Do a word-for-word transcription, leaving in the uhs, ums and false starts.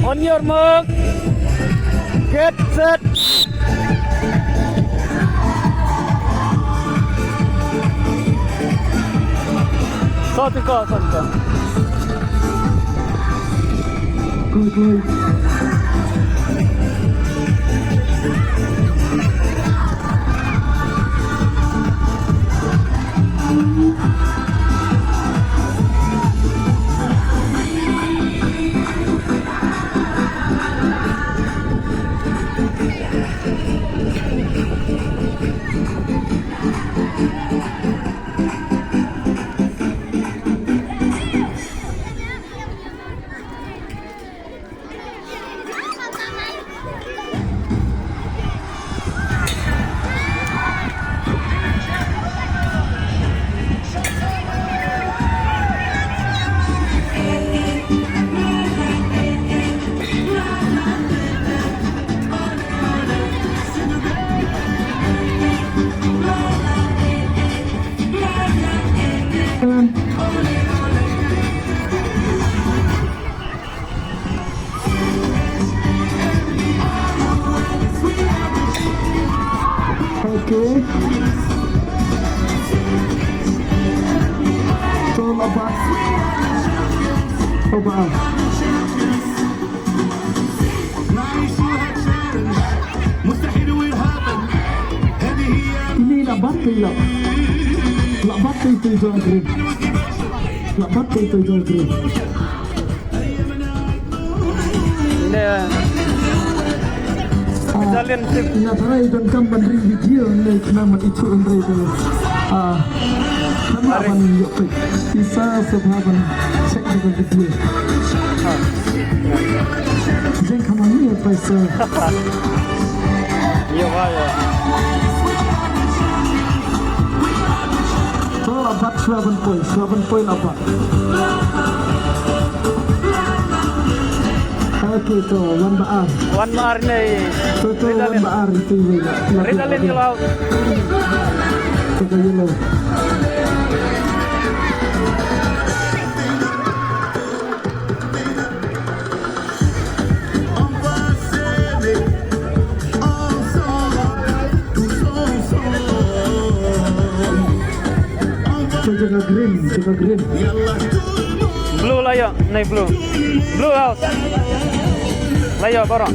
On your mark. Get set. Sawdong ko, sawdong ko. Good, good. Okay. Tol Abbas. Abbas. Ini la bat kai la. La bat kai tu jong green. La bat kai tu jong green. Ine, ah, Italian tip. Ina tara i donkam ban ring video ne kena man itu unre tu. Ah, kena ban yok pe. Isa sebab ban check dengan video. Ah. Jeng kama ni apa isa? Yo, ba, yo. To la bat shuwa ban poi, shuwa ban poi la bat. Okay, to, wan ba ar. Wan ba ar ne. To, to, wan ba ar, itu, itu, itu. Red line yellow. To, to, yellow. Jaka green, jaka green. Blue la ïoh, nai blue. Blue house. La ïoh baroh.